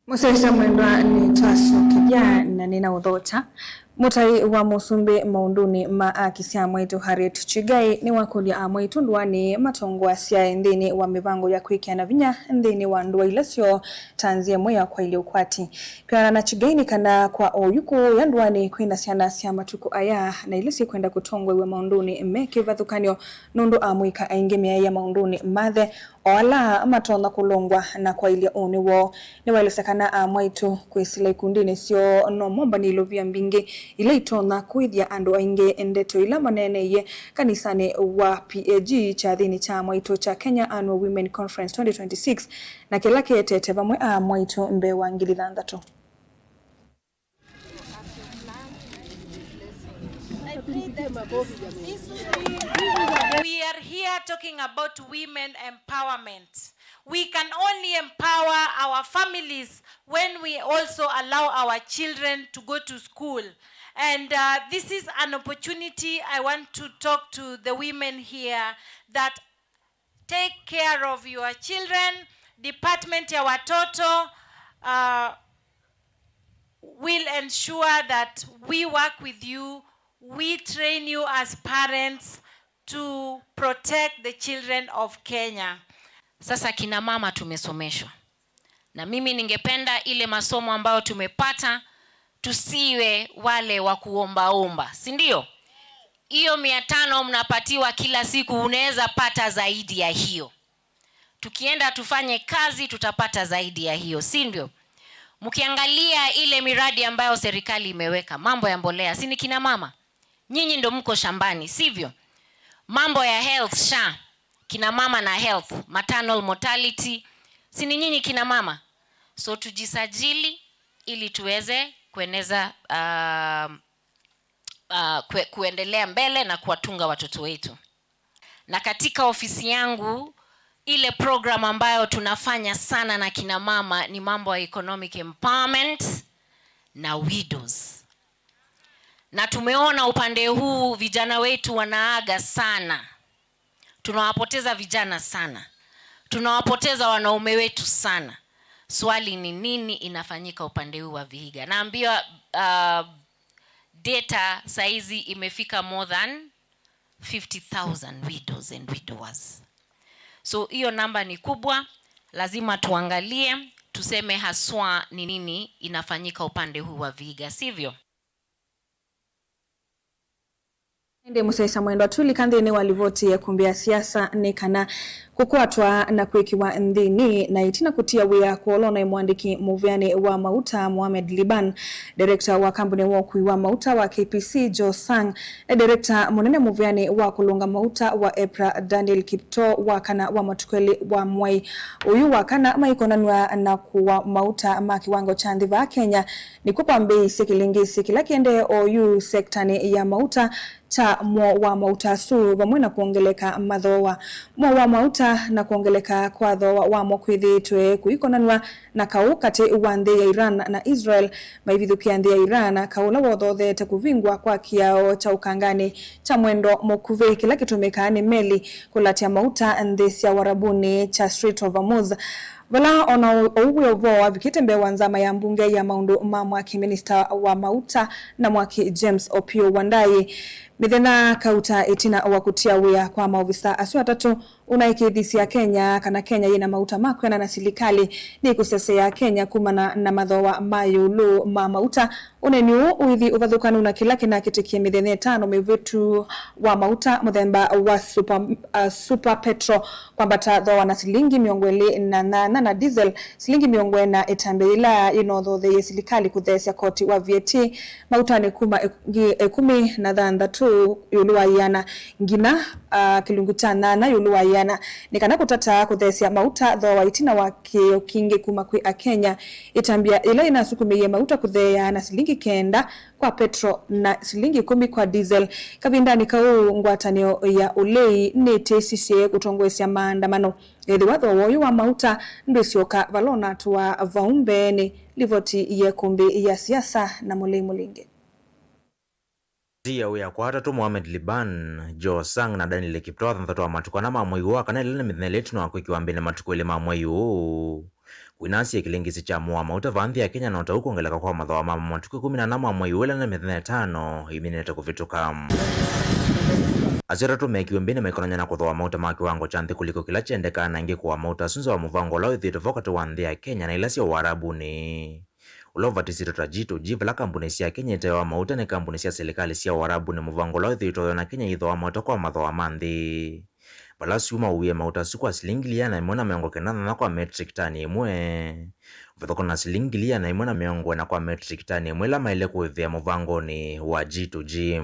Mũsyaĩĩsya mwendwa, nĩtwasokethya na nĩnaũthokya. Mũtai wa mũsumbĩ maũndũnĩ ma aki sya mwaitũ Harriet Chigai nĩwakũlya amwaitũ ndũanĩ matongoasyae nthĩnĩ wa mĩvango ya kwĩkĩana vinya nthĩnĩ wa ndũa ila syoo ta nzĩa ĩmwe ya kwaĩlya ũkwati. Kwĩanana na Chigai nĩ kana kwa oyu kũũya ndũanĩ kwĩ na syana sya matukũ aya na ila syĩkwenda kũtongoew'a maũndũnĩ me kĩvathũkany'o nũndũ amũika aingĩ meaĩa maũndũnĩ mathe o ala matonya kũlũngwa na kwaĩlya ũnĩ woo. Nĩwaelesya kana amwaitũ kwĩsĩla ikundinĩ syoo no mombanĩe ilovia mbingĩ ila itonya kũĩthya andũ aingĩ ndeto ila maneeneie kanisanĩ wa P A G kyathĩnĩ kya amwaitũ kya Kenya Annual Women Conference twenty twenty-six, na kĩla kĩetete vamwe amwaitũ mbee wa ngili thanthatũ. We are here talking about women empowerment. We can only empower our families when we also allow our children to go to school. And uh, this is an opportunity I want to talk to the women here that take care of your children. Department ya watoto uh, will ensure that we work with you, we train you as parents to protect the children of Kenya. Sasa kina mama tumesomeshwa, na mimi ningependa ile masomo ambayo tumepata tusiwe wale wa kuombaomba, si ndio? Hiyo mia tano mnapatiwa kila siku, unaweza pata zaidi ya hiyo. Tukienda tufanye kazi, tutapata zaidi ya hiyo, si ndio? Mkiangalia ile miradi ambayo serikali imeweka, mambo ya mbolea, si ni kina mama? Nyinyi ndo mko shambani, sivyo? Mambo ya health, SHA, kina mama na health, maternal mortality, si ni nyinyi kina mama? So tujisajili ili tuweze kueneza, um, uh, kue-, kuendelea mbele na kuwatunga watoto wetu. Na katika ofisi yangu, ile program ambayo tunafanya sana na kina mama ni mambo ya economic empowerment na widows. Na tumeona upande huu vijana wetu wanaaga sana. Tunawapoteza vijana sana. Tunawapoteza wanaume wetu sana. Swali ni nini inafanyika upande huu wa Vihiga? Naambiwa, uh, data saizi imefika more than fifty thousand widows and widowers. So hiyo namba ni kubwa, lazima tuangalie, tuseme haswa ni nini inafanyika upande huu wa Vihiga, sivyo? Ĩndĩ mũsyaĩĩsya mwendwa, twĩlika nthĩnĩ wa livoti ya ĩkumbi ya siasa nĩ kana Kũkwatwa na kwĩkĩwa nthĩnĩ na ĩtina kũtia wĩa kwolwa naĩ mũandĩki mũvĩanĩ wa mauta Mohamed Liban, director wa kambuni wa ũkui wa mauta wa K P C Joe Sang, na director mũnene mũvĩanĩ wa kũlũnga mauta wa EPRA Daniel Kiptoo, wa kana wa matukũ elĩ wa mwai ũyũ wa kana maikonanw'a na kũwa mauta ma kĩwango kya nthĩ vaa Kenya, nĩkw'o kwambĩĩisye kĩlĩngĩsĩ kĩla kĩendee oyu sektanĩ ya mauta kya mũo wa mauta asu vamwe na kwongeleka mathooa. Mũo wa mauta na kwongeleka kwa thooa wamo kwĩthĩĩtwe kũikonanw'a na kaũ katĩ wa nthĩ ya Iran na Israel, maivithũkĩa nthĩ ya Iran kaũ ũla wothotheete kũvingwa kwa kĩao kya ũkanganĩ kya mwendo mũkuvĩ kĩla kĩtũmĩkaa nĩ meli kũlatya mauta nthĩ sya Ũarabunĩ kya Strait of Hormuz. Vala ona ũu wĩ ũvoo wavikĩte mbee wa nzama ya mbunge ya maũndũ ma mwaki, minista wa mauta na mwaki James Opiyo Wandayi, mĩthenya kauta ĩtina wa kũtia wĩa kwa maovisa asu atatũ, ũnaĩkĩĩthisye Akenya kana Kenya yĩna mauta ma kwĩanana na silikalĩ nĩkũseseea Kenya kumana na mathooa ma ĩũlũ ma mauta. Ũneeni ũũ ũithi ũvathũkanu na kĩla kĩnakĩtĩkie mĩthenya ĩtano mĩvĩtu wa mauta mũthemba wa super, uh, super petrol kwambata thooa na silingi mĩongo ĩlĩ na nyanya, na diesel silingi mĩongo ĩna, ĩtambya yĩla yĩnothotheie silikalĩ kũtheesya koti wa V A T mautanĩ kuma ĩk-, ngi-, ĩkũmi na thanthatũ ĩũlũ wa ĩana nginya, uh, kĩlungu kya nyanya ĩũlũ wa ĩana, nĩ kana kũtata kũtheesya mauta thooa ĩtina wa kĩĩo kingĩ kuma kwĩ Akenya. Ĩtambya yĩla yĩnasukumĩie mauta kũtheea na silingi kenda kwa petro na silingi ĩkũmi kwa diesel. Kavindanĩ kau, ngwatanĩo ya ũlei nĩtĩsisye kũtongoesya maandamano ethĩwa thooa ũyũ wa mauta ndwĩsyoka vala ũnatũa vau mbeenĩ. Livoti ya ĩkũmbĩ ya siasa na Mũlei Mũlingi. Tia wĩa kwa atatũ, Mohamed Liban, Joe Sang na Daniel Kiptoo, thanthatũ wa matukũ ana ma mwei ũũ wa kana ĩla nĩ mĩthenya ĩlĩ ĩtina wa kwĩkĩwa mbĩnĩ matukũ elĩ ma mwei ũũ. Kwĩnasya kĩlĩngĩsĩ kya mũo wa mauta vaa nthĩ ya Kenya no ta ũu kwongeleka kwa mathooa ma matukũ ĩkũmi na ana ma mwei ũũ ĩla nĩ mĩthenya ĩtano ĩminĩte kũvĩtũka. Asu atatũ meekiwe mbĩnĩ maikonany'a na kũthooa mauta ma kĩwango kya nthĩ kũliko kĩla kyendekaa, na ĩngĩ kũwa mauta asu nza wa mũvango ũla wĩthĩĩtwe vo katĩ wa nthĩ ya Kenya na ila sya Ũarabunĩ, ũla ũvatisĩtwe ta G to G, vala kambuni sya Kenya iteawa mauta nĩ kambuni sya silikalĩ sya Ũarabunĩ, mũvango ũla wĩthĩĩtwe ũyona Kenya ithooa mauta kwa mathooa ma nthĩ. Vala asu mauie mauta asu kwa silingi ngili ĩana ĩmwe na mĩongo kenda na nyanya kwa metric tani ĩmwe, ũvathũkana na silingi ngili ĩana ĩmwe na mĩongo ĩna kwa metric tani ĩmwe ĩla maĩle kũĩvĩa mũvangonĩ wa G to G.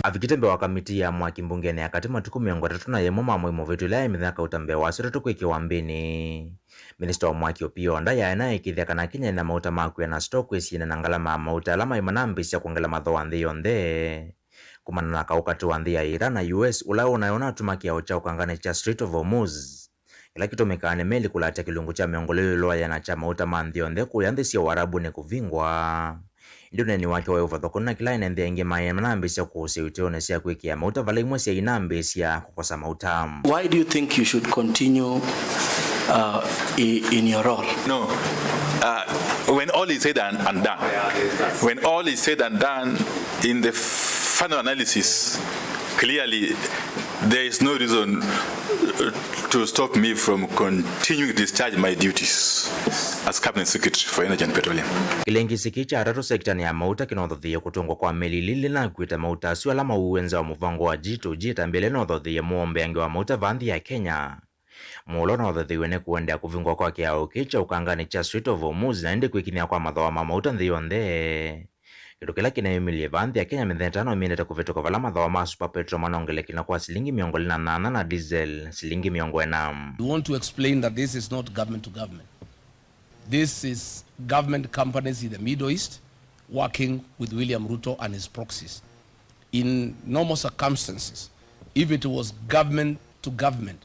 Avikĩte mbee wa kamiti ya mwaki mbungenĩ ya katĩ matukũ mĩongo ĩtatũ na yĩmwe ma mwei mũvĩtu, ĩla yaĩ mĩthenya kauta mbee wa asu atatũ kwĩkĩwa mbĩnĩ. Minista wa mwaki Opiyo Wandayi aĩkĩĩthya kana Kenya ĩna mauta ma kwĩana stock kwĩsiana na ngalama ya mauta ala maĩ manambĩĩsya kwongela mathooa nthĩ yonthe. Kumana na kaũ katĩ wa nthĩ ya Iran na U S, ũla ũnayo ũnatuma kĩao kya ũkanganĩ kya Strait of Hormuz, kĩla kĩtũmĩkaa nĩ meli kũlatya kĩlungu kya mĩongo ĩlĩ ĩũlũ wa ĩana kya mauta ma nthĩ yonthe kũya nthĩ sya Ũarabunĩ kũvingwa. Ĩndĩ ũneeni wake waĩ ũvathũkanu na kĩla ene nthĩ aingĩ maĩ manambĩĩsya kũũsya itiũnĩ sya kwĩkĩa mauta vala imwe syaĩ inambĩĩsya kũkosa mauta. Why do you think you should continue, uh, i-, in your role? No. Uh, when all is said and, and done, when all is said and done, in the final analysis, clearly, there is no reason, uh, to stop me from continuing to discharge my duties as Cabinet Secretary for Energy and Petroleum. Kĩlĩngĩsĩ kĩĩ kya atatũ sektanĩ ya mauta kĩnothothĩie kũtũngwa kwa meli ilĩ ila inakuĩte mauta asu ala mauwe nza wa mũvango wa G to G, ĩtambya ĩla ĩnothothĩie mũombeange wa mauta vaa nthĩ ya Kenya. Mũo ũla ũnothothĩiwe nĩ kũendeea kũvingwa kwa kĩao kĩĩ kya ũkanganĩ kya Strait of Hormuz, na ĩndĩ kwĩkinyĩa kwa mathooa ma mauta nthĩ yonthe. Kĩndũ kĩla kĩneyũmĩlye vaa nthĩ ya Kenya mĩthenya ĩtano ĩminĩte kũvĩtũka, vala mathooa ma super petrol manongelekile kwa silingi mĩongo ĩlĩ na nyanya na diesel silingi mĩongo ĩna. We want to explain that this is not government to government. This is government companies in the Middle East working with William Ruto and his proxies. In normal circumstances, if it was government to government,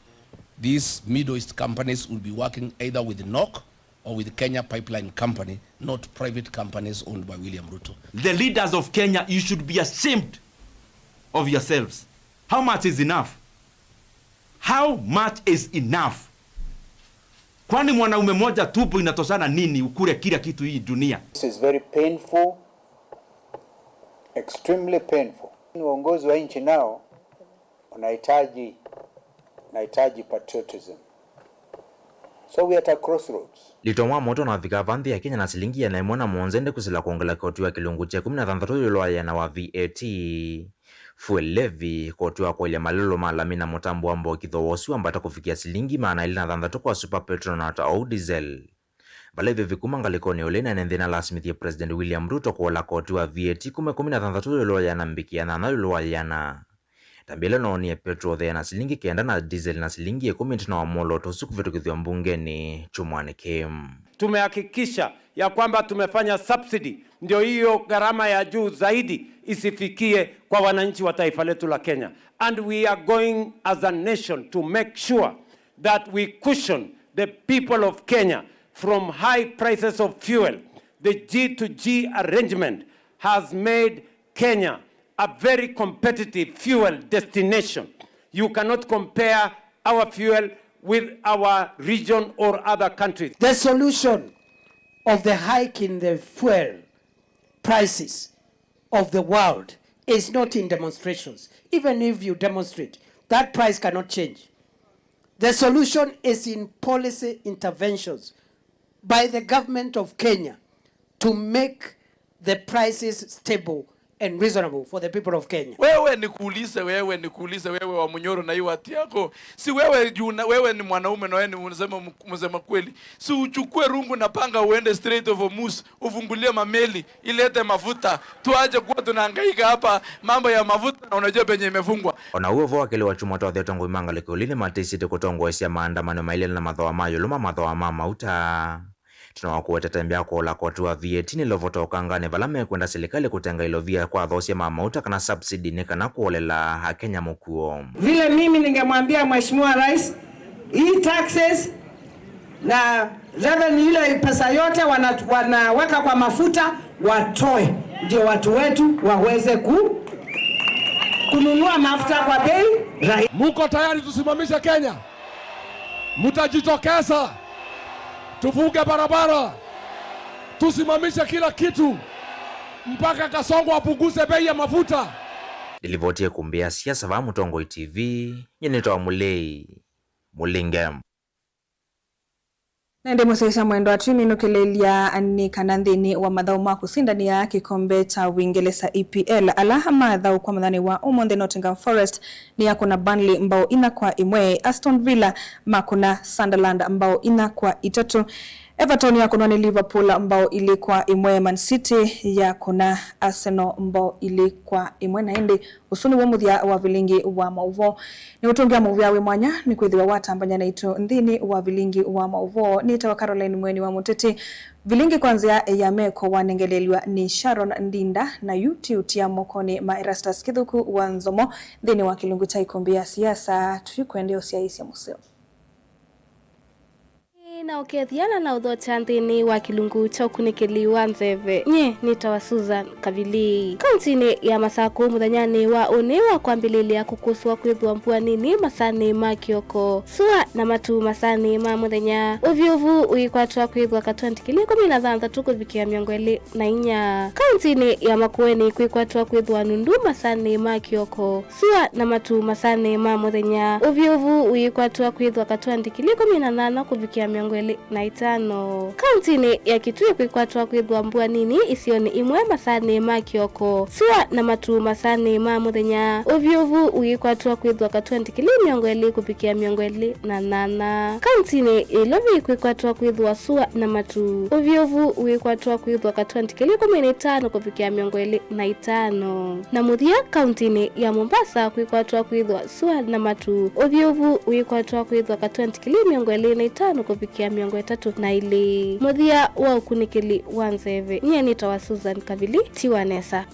these Middle East companies would be working either with NOC or with Kenya Pipeline Company, not private companies owned by William Ruto. The leaders of Kenya, you should be ashamed of yourselves. How much is enough? How much is enough? Kwani mwanaume mmoja tumbo inatoshana nini ukule kila kitu hii dunia? This is very painful, extremely painful. Uongozi wa nchi nao unahitaji, unahitaji patriotism. So we are at a crossroads. Lita ũmwe wa mauta ũnavika vaa nthĩ ya Kenya na silingi ĩana ĩmwe na mũonza, ĩndĩ kwĩsĩla kwongela kĩoti wa kĩlungu kya ĩkũmi na thanthatũ ĩũlũ wa ĩana wa V A T. Fuel levy, koti wa kũelya malelũlo ma lami na mũtambo wa mbokitho wa ũsu wambata kũvikĩa silingi maana elĩ na thanthatũ kwa super petrol na ta ou diesel. Vala ivĩvi kuma ngalĩkonĩ ĩũlũ ĩnene nthĩna lasimĩthie President William Ruto kũola koti wa V A T kuma ĩkũmi na thanthatũ ĩũlũ wa yĩana mbikĩa nyanya ĩũlũ wa yĩana. Tambĩa ĩla noonie petrol ũtheea na silingi kenda na diesel na silingi ĩkũmi ĩtina wa mwolooto ũsu kũvĩtũkĩthw'a mbungenĩ kyumwanĩ kĩĩ. Tumehakikisha ya kwamba tumefanya subsidy, ndio hiyo gharama ya juu zaidi isifikie kwa wananchi wa taifa letu la Kenya. And we are going as a nation to make sure that we cushion the people of Kenya from high prices of fuel. The G to G arrangement has made Kenya a very competitive fuel destination. You cannot compare our fuel with our region or other countries. The solution of the hike in the fuel prices of the world is not in demonstrations. Even if you demonstrate, that price cannot change. The solution is in policy interventions by the government of Kenya to make the prices stable and reasonable for the people of Kenya. Wewe nikuulize, wewe nikuulize, wewe wa Munyoro na hii watu yako, si wewe juu na, wewe ni mwanaume na wewe ni msema, msema kweli, si uchukue rungu na panga uende Strait of Hormuz, ufungulie mameli, ilete mafuta, tuache kuwa tunahangaika hapa mambo ya mafuta na unajua penye imefungwa. Ona ũu ũvoo wa kelĩ wa kyumwa twathĩa atongoi ma ngalĩko ĩũlũ nĩmatĩsĩtye kũtongoesya maandamano mailĩle na mathooa ma ĩũlũ ma mathooa ma mauta. Tũno wa kũweta tembea kũola koti wa V A T nĩlovotokanganĩ vala mekwenda silikalĩ kũtenga ilovia kwa athoosya ma mauta kana subsidy nĩ kana kũolela Akenya mũkuo. Vile mimi ningemwambia Mheshimiwa Rais, hii taxes na revenue, ile pesa yote wana-, wanaweka kwa mafuta, watoe, ndio watu wetu waweze ku-, kununua mafuta kwa bei rahisi. Muko tayari tusimamishe Kenya? Mtajitokeza tufunge barabara, tusimamishe kila kitu mpaka Kasongo apunguze bei ya mafuta? Ndilivotie kumbĩa siasa vaa Mũtongoi T V, nyie nĩtawa Mũlei Mũlinge. Na ĩndĩ mũsyaĩĩsya mwendwa, twĩminũkĩlĩlya nĩ kana nthĩnĩ wa mathaũ ma kũsindanĩa kĩkombe kya Ũingelesa E P L, ala mathaũkwa mũthenya wa ũmũnthĩ, Nottingham Forest nĩyakũna Burnley mbao inya kwa ĩmwe, Aston Villa makũna Sunderland mbao inya kwa itatũ, Everton yakũnwa nĩ Liverpool mbao ilĩ kwa ĩmwe, Man City yakũna Arsenal mbao ilĩ kwa ĩmwe, na ĩndĩ Ũsu nĩw'o mũthya wa vilingi wa maũvoo. Nĩũtũngĩa mũvea wĩ mwanya nĩkwĩthĩwa watambany'a naitũ nthĩnĩ wa vilingi wa maũvoo. Nĩtawa Caroline Mweni wa Mũteti. Vilingi kwa nzĩa ya meko wanengeleelw'a nĩ Sharon Ndinda, na yu tiũtia mokonĩ ma Erastus Kĩthũku wa Nzomo nthĩnĩ wa kĩlungu kya ĩkũmbĩ ya siasa. Tũikwendea ũsyaĩĩsya mũseo. Na ũkethĩa na na ũthokya nthĩnĩ wa kĩlungu kya ũkunĩkĩli wa nzeve. Nyie nĩtawa Susan Kavili. Kauntinĩ ya Masakũ mũthenyanĩ wa ũnĩ wa kwambĩlĩlya kũkũswa kwĩthwa mbua nini masanĩ ma kĩoko. Sua na matu masanĩ ma mũthenya. Ũvyũvu ũikwatwa kwĩthwa katwenti kĩlĩ ĩkũmi na thanthatũ kũvikĩa mĩongo ĩlĩ na inya. Kauntinĩ ya Makueni kwĩkwatwa kwĩthwa nundu masanĩ ma kĩoko. Sua na matu masanĩ ma mũthenya. Ũvyũvu ũikwatwa kwĩthwa katwenti kĩlĩ ĩkũmi na nyanya kũvikĩa mĩongo ĩlĩ na itano. Kauntinĩ ya Kitui kwĩkwatwa kwĩthwa mbua nini isionĩ imwe masanĩ ma kĩoko. Sua na matu masanĩ ma mũthenya. Ũvyũvu ũikwatwa kwĩthwa katwenti kĩlĩ mĩongo ĩlĩ kũvikĩa mĩongo ĩlĩ na nyanya. Kauntinĩ ya Ilovi kwĩkwatwa kwĩthwa sua na matu. Ũvyũvu ũikwatwa kwĩthwa katwenti kĩlĩ ĩkũmi na itano kũvikĩa mĩongo ĩlĩ na itano. Na mũthya, kauntinĩ ya Mombasa kwĩkwatwa kwĩthwa sua na matu. Ũvyũvu ũikwatwa kwĩthwa katwenti kĩlĩ mĩongo ĩlĩ na itano kũvikĩa mĩongo ĩtatũ na ilĩ. Mũthya wa ũkunĩkĩli wa nzeve, nyie nĩtawa Susan Kavili, tiwa nesa.